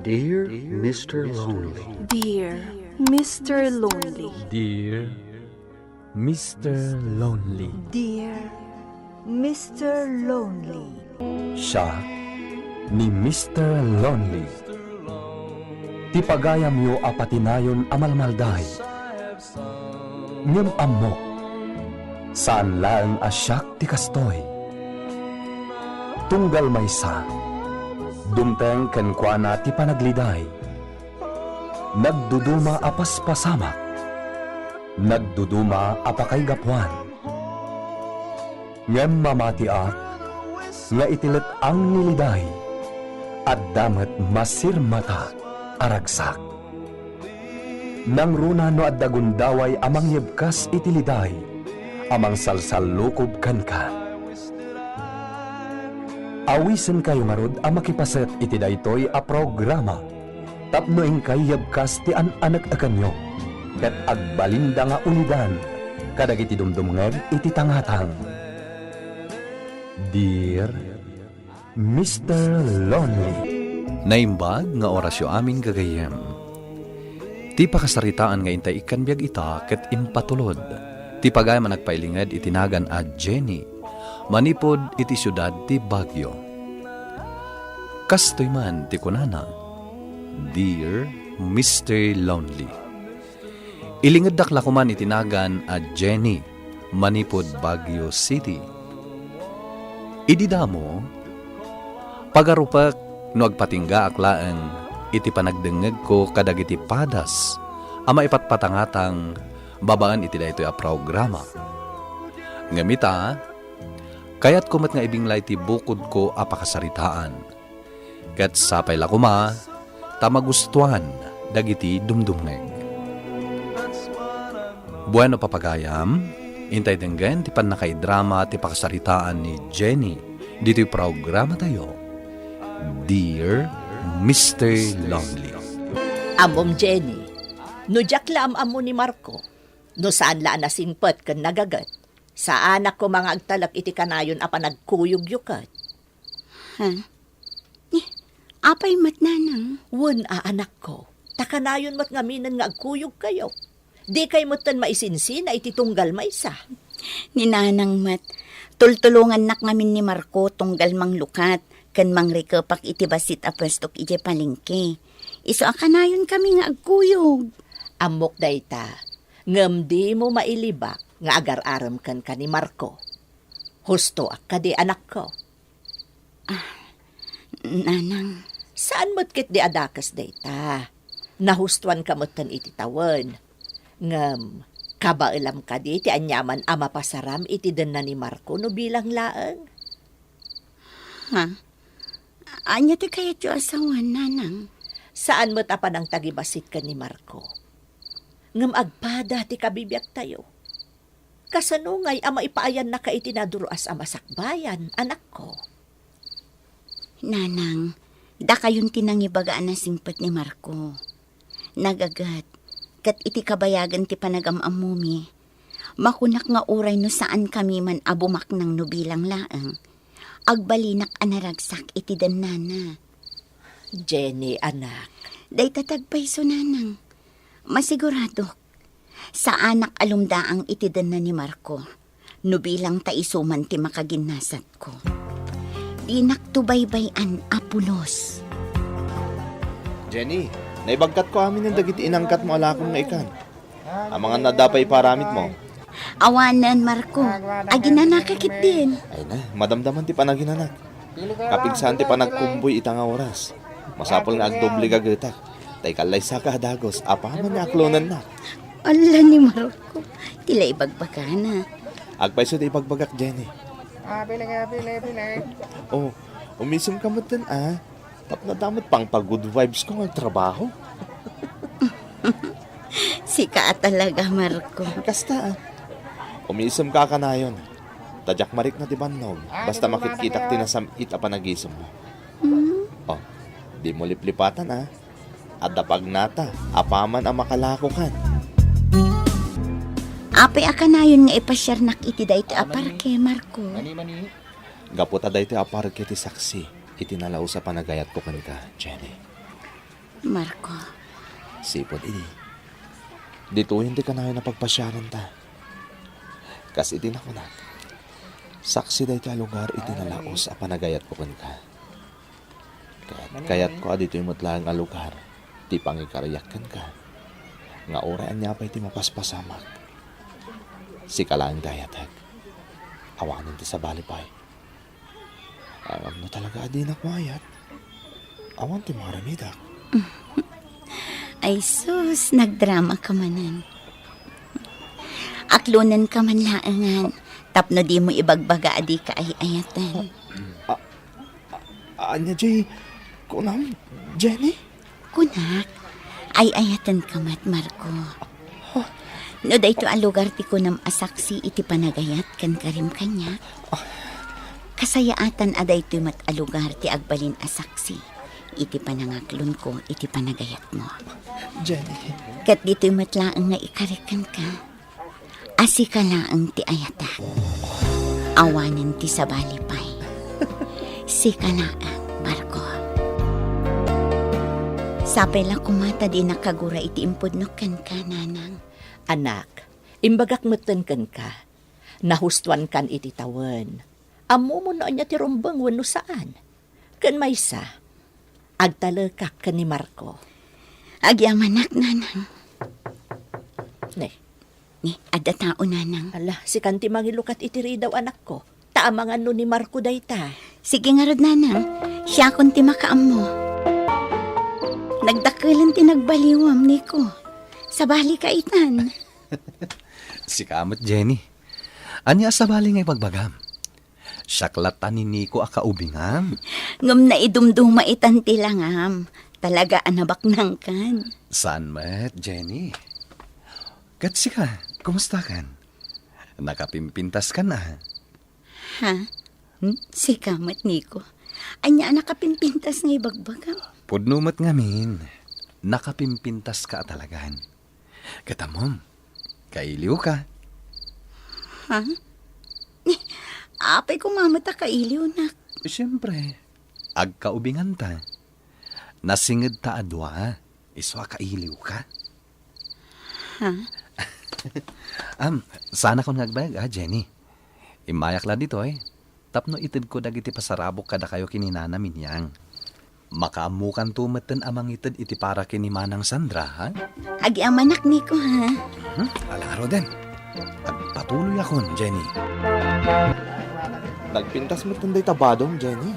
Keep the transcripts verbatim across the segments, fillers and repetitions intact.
Dear Mister Lonely. Dear Mister Lonely. Dear Mister Lonely. Dear Mister Lonely. Siak ni Mister Lonely. Ti pagayamyo a patinayon a malmalday. Ngem ammok, saan laeng a siak ti kastoy. Tunggal maysa, dumteng kenkuana ti panagliday. Nagduduma a paspasamak, nagduduma a pakaigapuan. Ngem mamatiak nga iti let-ang ni liday, adda met masirmata a ragsak. Nangruna no adda gundaway a mangyebkas iti liday a mangsalsallukob kenka. Awisenkayo ngarud a makipaset iti daytoy a programa tapno inkay yebkas ti an-anek-ekanyo ket agbalinda nga ulidan kadagiti dumdumngeg iti tangatang. Dear Mister Lonely. Naimbag nga orasyo amin gagayyem. Ti pakasaritaan nga intay ikkan biag ita ket impatulod ti pagayam a nagpailinged iti nagan a Jenny manipud iti siudad ti Baguio. Kastoy man ti kunana, "Dear Mister Lonely." Ilingeddak la koman iti nagan a Jenny manipud Baguio City. Idi damo, pagarupek no agpatinggaak laeng iti panagdengngegko kadagiti padas a maipatpatangatang babaen iti daytoy a programa. Ngem ita, kayatko met nga ibinglay ti bukodko a pakasaritaan. Ket sapay la koma ta magustuan dagiti dumdumngeg. Bueno, papagayam, intay denggen ti pannakaidrama ti pakasaritaan ni Jenny ditoy programatayo, Dear Mister Lonely. Ammom, Jenny, no diak la am-ammo ni Marco, no saan la a nasingpet ken nagaget, saanak koma nga agtalek iti kanayon a panagkuyogyo ket. Ha? Eh, apay met, nanang? Wen a, anakko, ta kanayon met ngaminen nga agkuyogkayo. Dikay metten maisinsina iti tunggal maysa. Ni nanang met, tultulongannak ngamin ni Marco tunggal manglukat ken mangrikepak iti bassit a puestok idiay palengke. Isu a kanayonkami nga agkuyog. Ammok dayta, ngem dimo mailibak nga agar-arem kenka ni Marco. Hustoak kadi, anakko? Ah, nanang. Saan met ketdi a dakes dayta. Nahustoanka metten iti tawen. Ngem, kabaelam kadi ti aniaman a mapasaram iti denna ni Marco no bilang laeng? Ha? Ania ti kayatyo a sawen, nanang? Saan met a panangtagibassit ken ni Marco. Ngem agpada ti kabibiagtayo. Kasano ngay a maipaayannaka iti nadur-as a masakbayan, anakko? Nanang, dakayon ti nangibaga a nasingpet ni Marco. Nagaget, ket iti kabayagen ti panagam-ammomi, makunak nga uray no saankami man a bumaknang no bilang laeng, agbalinak a naragsak iti dennana. Jenny, anak. Dayta ti agpayso, nanang. Masiguradok, saanak a lumdaang iti denna ni Marco no bilang ta isu man ti makaginnasatko. Dinakto baybay-an a pulos. Jenny, naibagkatko aminen dagiti inangkatmo a lakom nga ikan. Amangan no adda pay iparamitmo. Awanen, Marco. Aginanaka ketdin. Ay na, madamdaman ti panaginanak. Kapigsaen ti panagkumbuy ita nga oras. Masapul nga agdoble gagetak. Ta ikallay saka a dagus, apaman nga aklonennak. Ala ni Marco, ti la ibagbagana. Agpayso ti ibagbagak, Jenny. Ah, pili ka, pili, pili. Oh, umisemka metten, ah. Tapno adda met pangpa-good vibes ko nga agtrabaho. Sika a talaga, Marco. Kasta, ah. Umisemka a kanayon. Ta diak marikna ti bannog, basta makitkitak ti nasam-it a panagisemmo. Hmm? Oh, dimo liplipatan, ah. Adda pagnata, apaman a makalakokan. Apay a kanayon nga ipasiarnak iti daytoy a parke, Marco? Gapu ta daytoy a parke ti saksi iti nalaus a panagayatko kenka, Jenny. Marco. Sipud idi, ditoyen ti kanayon a pagpasiaranta. Kas iti nakunak, saksi daytoy a lugar iti nalaus a panagayatko kenka. Ket kayatko a ditoy met laeng a lugar ti pangikariak kenka, nga uray ania pay ti mapaspasamak, sika laeng ti ayatek. Awanen ti sabali pay. Ngem no talaga a dinak maayat, awan ti maaramidak. Ay sus, nagdrama ka manen. Aklonenka man laengan, tapno dimo ibagbaga a dika ay-ayaten. A-, a-, ania diay kunam, Jenny? Kunak, ay-ayatenka met, Marco. No daytoy a lugar ti kunam a saksi iti panagayat ken karim kaniak, kasayaatan a daytoy met a lugar ti agbalin a saksi iti panangaklonko iti panagayatmo. Jenny. Ket ditoy met laeng nga ikarik kenka a sika laeng ti ayatek. Awanen ti sabali pay. Sika laeng, Marco. Sapay la koma ta dinak agura iti impudnok kenka, nanang. Anak, imbagak metten kenka, nahustoankan iti tawen. Ammom no ania ti rumbeng wenno saan. Ken maysa, agtalekak ken ni Marco. Agyamanak, nanang. Ne. Ne, adda tao, nanang. Ala, sikan ti mangilukat iti ridaw, anakko. Ta amangan no ni Marco dayta. Sige ngarud, nanang. Siakon ti makaammo. Nagdakkelen ti nagbaliwam, Nico. Sabalika itan. Sika met, Jenny. Ania a sabali nga ibagbagam? Siak latta ni Nico a kaubingam. Ngem naidumduma itan ti langam. Talaga a nabaknangkan. Saan met, Jenny? Ket sika, kumustakan? Nakapimpintaskan a? Ha? Hmm? Sika met, Nico. Ania a nakapimpintas nga ibagbagam? Pudno met ngamin, nakapimpintaska a talagan. Ket ammom, kailiwka. Ha? Ni, apay koma met a kailiwnak? Siempre, agkaubinganta. Nasingedta a dua, isu a kailiwka. Ha? Am, saanakon nga agbayag, a, Jenny. Immayak la ditoy, tapno itedko dagiti pasarabok kadakayo ken ni Nana Minyang. Makaammokanto metten a mangited iti para ken ni Manang Sandra, ha? Agyamanak, Nico, ha? Mhm. Ala ngaruden. Agpatuloyakon, Jenny. Nagpintas metten dayta badong, Jenny.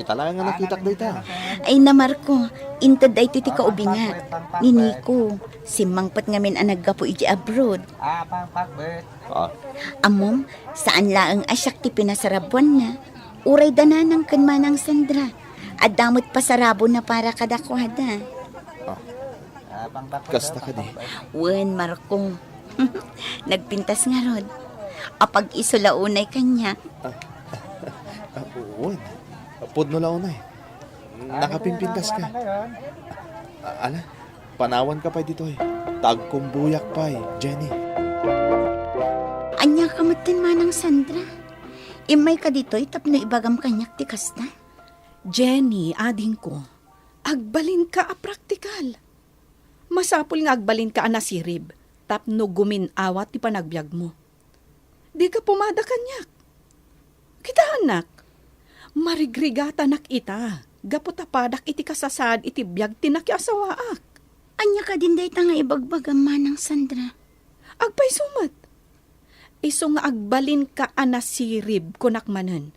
Ita laeng nga nakitak dayta. Ay, na, Marco, inted daytoy ti kaubingak, ni Nico. Simmangpet ngamin a naggapu idiay abroad. Ah. Ammom, saan laeng a siak ti pinasarabuanna. Uray da nanang ken Manang Sandra. Adda met pasarabona para kadakuada. Ah. Kasta kadi? Wen, Marco. Nagpintas ngarud. Apag-isu la unay kaniak. Ah, ah, wen. Pudno la unay. Nakapimpintaska. Ah, ala, panawanka pay ditoy. Ta agkumbuyak pay, Jenny. Ania ka metten, Manang Sandra? Immayka ditoy tapno ibagam kaniak ti kasta? Jenny, adingko, agbalinka a praktikal. Masapul nga agbalinka a nasirib tapno gumin-awat ti panagbiagmo. Dika pumada kaniak. Kitaennak, marigrigatanak ita gapu ta padak iti kasasaad iti biag ti nakiasawaak. Ania kadin dayta nga ibagbagam, Manang Sandra? Agpayso met. Isu nga agbalinka a nasirib, kunak manen.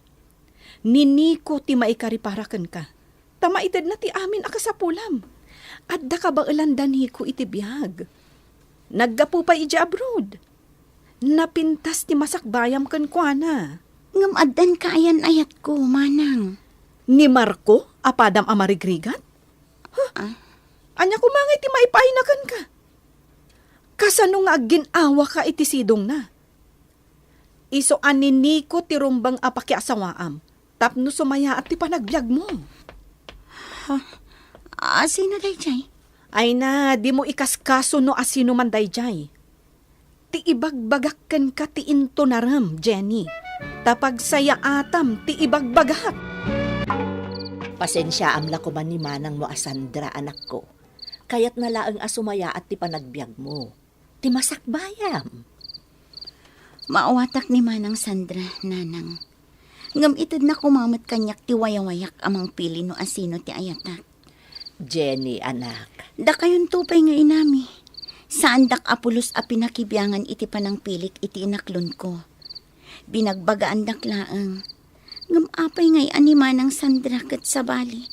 Ni Nico ti maikari para kenka. Ta maitedna ti amin a kasapulam. Adda kabaelan da Nico iti biag. Naggapu pay idiay abroad. Napintas ti masakbayam kenkuana. Ngem addan kaayan-ayatko, manang. Ni Marco a padam a marigrigat? Huh? Ah. Ania koma ngay ti maipaayna kenka? Kasano nga aggin-awaka iti sidongna? Isu a ni Nico ti rumbeng a pakiasawaam tapno sumayaat ti panagbiagmo. Ha? Asino daydiay? Ay na, dimo ikaskaso no asino man daydiay. Ti ibagbagak kenka ti intunarem, Jenny. Ta pagsayaatam ti ibagbagak. Pasensiaam la koma ni manangmo a Sandra, anakko. Kayatna laeng a sumayaat ti panagbiagmo. Ti masakbayam. Maawatak ni Manang Sandra, Nanang. Ngem itedna koma met kaniak ti wayawayak a mangpili no asino ti ayatak. Jenny, anak. Dakayonto pay nga inami. Saandak a pulos a pinakibiangan iti panangpilik iti inaklonko. Binagbagaandak laeng. Ngem apay ngay a ni Manang Sandra ket sabali?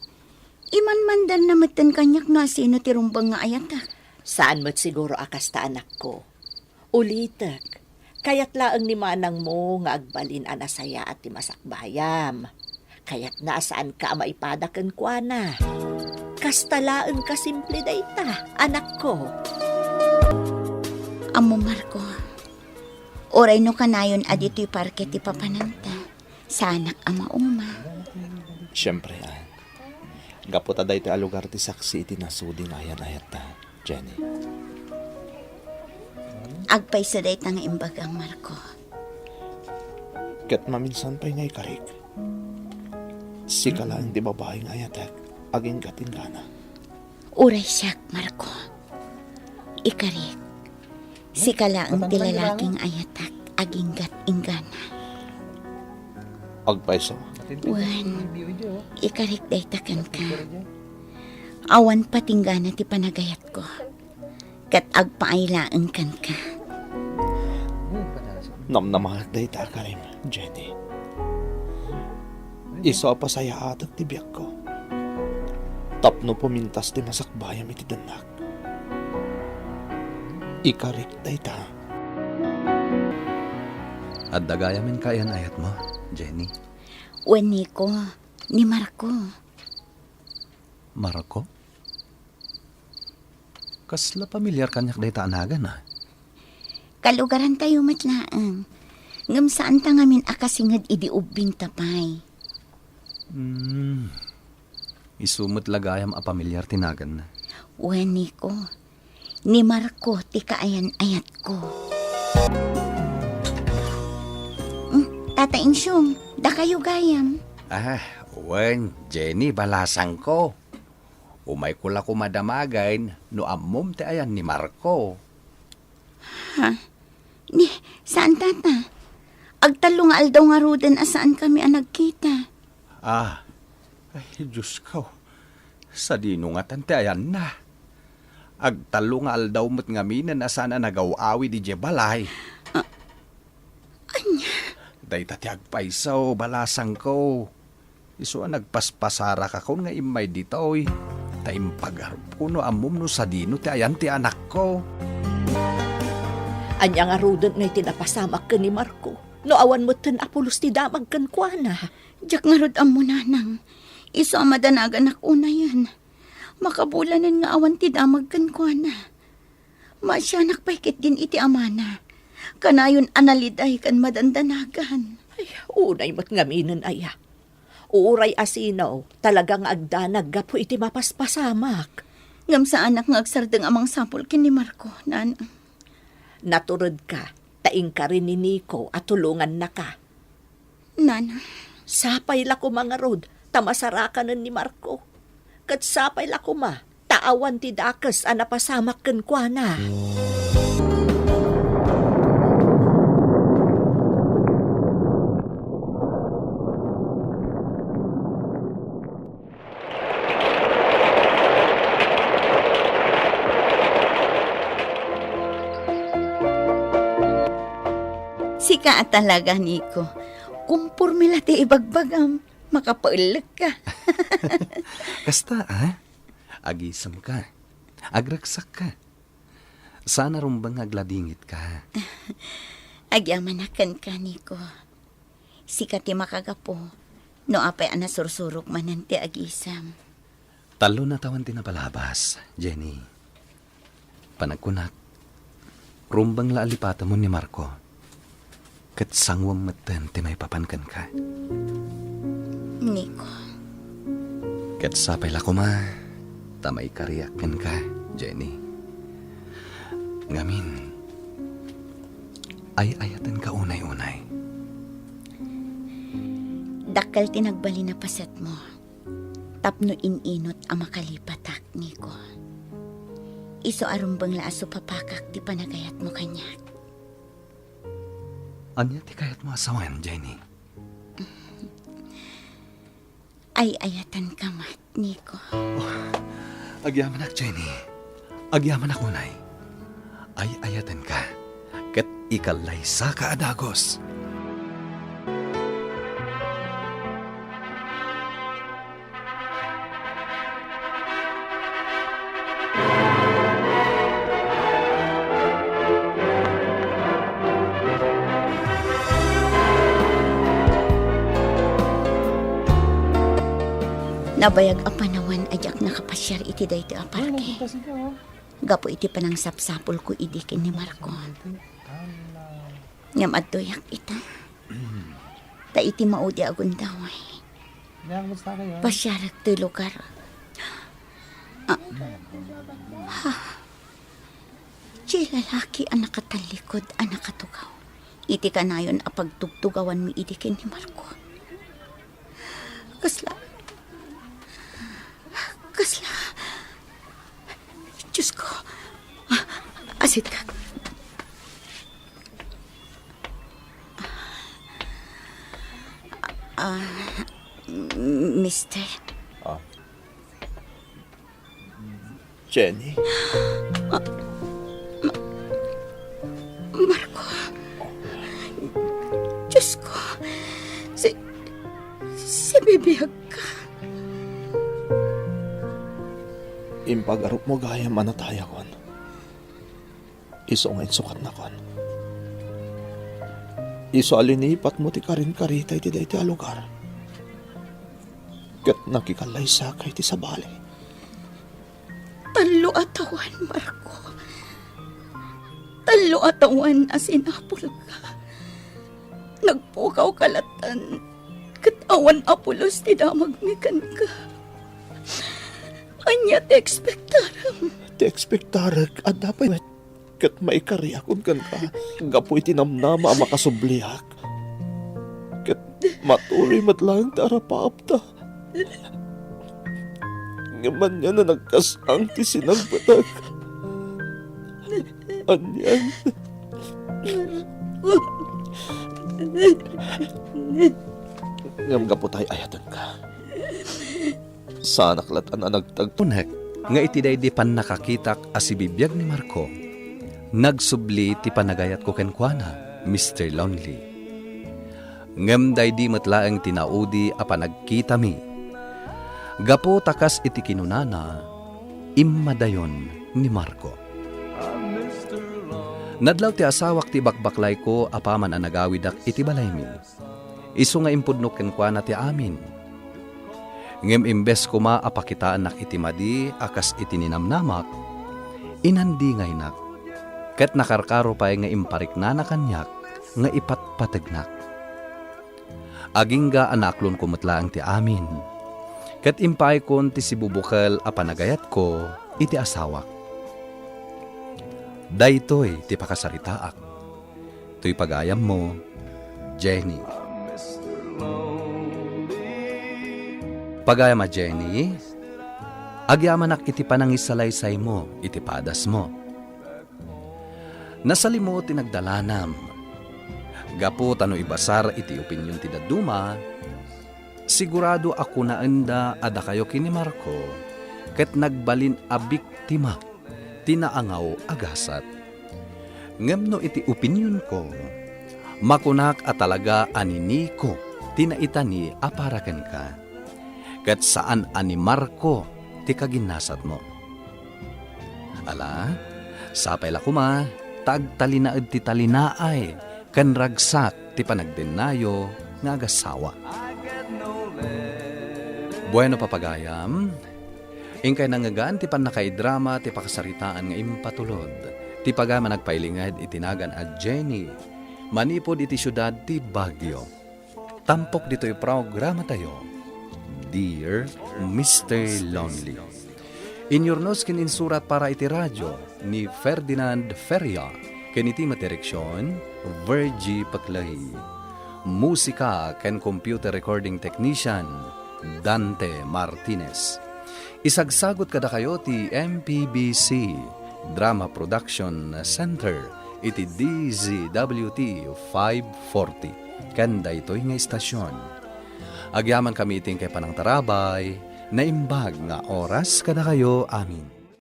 Imanmandanna metten kaniak no asino ti rumbeng nga ayatak. Saan met siguro a kasta, anakko. Ulitek, kayat laeng ni manangmo nga agbalin a nasayaat ti masakbayam. Kayatna a saanka a maipada kenkuana. Kasta laeng kasimple dayta, anakko. Ammo, Marco, uray no kanayon a ditoy parke ti papananta, saanak a mauma. Siempre, a. Gapu ta daytoy a lugar ti saksi iti nasudi nga ayan-ayatta, Jenny. Agpayso dayta nga imbagam, Marco. Ket maminsan pay nga ikarik. Sika laeng ti babai nga ayatek, agingga-inggana. Uray siak, Marco. Ikarik. Sika laeng ti lalaki nga ayatak, agingga-inggana. Agpayso. Wen, ikarik dayta kenka. Awan patinggana ti panagayatko. Ket agpaay laeng kenka. Namnamaek dayta a karim, Jenny. Isu a pasayaatek ti biagko. Tapno pumintas ti masakbayam iti dennak. Ikarik dayta. Adda gayamen kaayan-ayatmo, Jenny? Wen, Nico, ni Marco. Marco? Kasla pamilyar kaniak dayta a nagan, a? Kalugarantayo met laeng. Ngem saanta ngamin a kasinged idi ubbingta pay. Hmm. Isu met la gayam a pamilyar ti naganna. Wen, Nico. Ni Marco ti kaayan-ayatko. Hmm, Tata Insyong, dakayo gayam. Ah, wen, Jenny, balasangko. Umayko la koma damagen no ammom ti ayan ni Marco. Ha? Ni, saan, Tata? Agtallo nga aldaw ngaruden a saankami a nagkita. Ah, ay, Diosko. Sadino ngatan ti ayanna? Agtallo nga aldaw met ngaminen a saan a nagaw-awid idiay balay. Ah, ania? Dayta ti agpayso, balasangko. Isu a nagpaspasarakakon nga immay ditoy, ta impagarupko no ammom no sadino ti ayan ti anakko. Ania ngaruden ngay ti napasamak ken ni Marco, no awan metten a pulos ti damag kenkuana? Diak ngarud ammo, Nanang. Isu a madanaganak unayen. Makabulanen nga awan ti damag kenkuana. Maasianak pay ketdin iti amana. Kanayon a naliday ken madandanagan. Ay, unay met ngaminen aya. Uray asino, talaga nga agdanag gapu iti mapaspasamak. Ngem saanak nga agsardeng a mangsapul ken ni Marco, Nanang. Naturedka, ta inkari ni Nico a tulongannaka. Nana. Sapay la koma ngarud ta masarakanen ni Marco. Ket sapay la koma ta awan ti dakes a napasamak kenkuana. Sika a talaga, Nico. Kumporme la ti ibagbagam. Makapaellek ka. Kasta, a? Agisemka. Agreksakka. Saan a rumbeng nga agladingitka. Agyamanak kenka, Nico. Sika ti makagapu no apay a nasursurok manen ti agisem. Tallo a tawen ti napalabas, Jenny. Panagkunak, rumbeng la a lipatemon ni Marco, ket sanguem metten ti maipapan kenka. Nico. Ket sapay la koma ta maikariak kenka, Jenny. Ngamin, ay-ayatenka unay-unay. Dakkel ti nagbalin a pasetmo. tapno in-inut a makalipatak, Nico. Isu a rumbeng la a supapakak ti panagayatmo kaniak. Ania ti kayatmo a sawen, Jenny? Ay-ayatanka met, Nico. Oh, agyamanak, Jenny. Agyamanak unay. Ay-ayatanka. Ket ikallaysaka a dagus. Nabayag a panawen a diak nakapasiar iti daytoy a parke. Gapu iti panangsapsapulko idi ken ni Marco. Ngem adtoyak ita. Ta iti maudi a gundaway, pasiarek ti lugar. Ah. Ha. Ti lalaki a nakatallikod a nakatugaw iti kanayon a pagtugtugawanmi idi ken ni Marco. Kasla, kasla, Diyos ko, asit ka. Ah, mister. Ah. Jenny? Ma-, Ma-, Marco. Diyos ko. Si, sibibiag ka. Impagarupmo gayam a natayakon. Isu nga insukatnakon. Isu a linipatmo ti karinkarita iti daytoy a lugar. Ket nakikallaysaka iti sabali. Tallo a tawen, Marco. Tallo a tawen a sinapulka. Nagpukawka latta, ket awan a pulos ti damagmi kenka. Ania ti ekspektarem? Ti ekspektarek, adda pay met ket maikariakon kenka gapu iti namnama a makasubliak. Ket matuloy met laeng ti arapaapta. Ngem ania a nagkas-ang ti sinangpetek? Ania? Ngem gapu ta ay-ayatenka, saanak latta a nagtagpunek nga iti daydi pannakakitak a sibibiag ni Marco, nagsubli ti panagayatko kenkuana, Mister Lonely. Ngem daydi met laeng ti naudi a panagkitami. Gapu ta kas iti kinunana, immadayon ni Marco. Nadlaw ti asawak ti ibakbaklayko apaman a nagawidak iti balaymi. Isu nga impudnok kenkuana ti amin. Ngem imbes koma a pakitaennak iti madi a kas iti ninamnamak, inandingaynak, ket nakarkaro pay nga impariknana kaniak nga ipatpategnak. Agingga a naaklonko met laeng ti amin, ket impaaykon ti sibubukel a panagayatko iti asawak. Daytoy ti pakasaritaak. Toy pagayammo, Jenny. Pagayam a Jenny, agyamanak iti panangisalaysaymo iti padasmo. Nasalimo ti nagdalanam. Gapu ta no ibasar iti opinion ti dadduma, sigurado a kunaenda a dakayo ken ni Marco ket nagbalin a biktima ti naangaw a gasat. Ngem no iti opinionko, makunak a talaga a ni Nico ti naitani a para kenka, ket saan a ni Marco ti kaginnasatmo. Ala, sapay la koma ta agtalinaed ti talinaay ken ragsak ti panagdennayo nga agassawa. Bueno, papagayam, inkay nangngegaan ti pannakaidrama ti pakasaritaan nga impatulod ti pagayam a nagpailinged iti nagan a Jenny manipud iti siudad ti Baguio. Tampok ditoy programatayo, Dear Mister Lonely. Inyurnos ken insurat para iti radio ni Ferdinand Feria ken iti met direksion, Virgie Paclay. Musika ken computer recording technician, Dante Martinez. Isagsagut kadakayo ti M P B C Drama Production Center iti D Z W T five forty ken daytoy nga istasyon. Agyamankami iti inkay panangtarabay, naimbag nga oras kadakayo amin.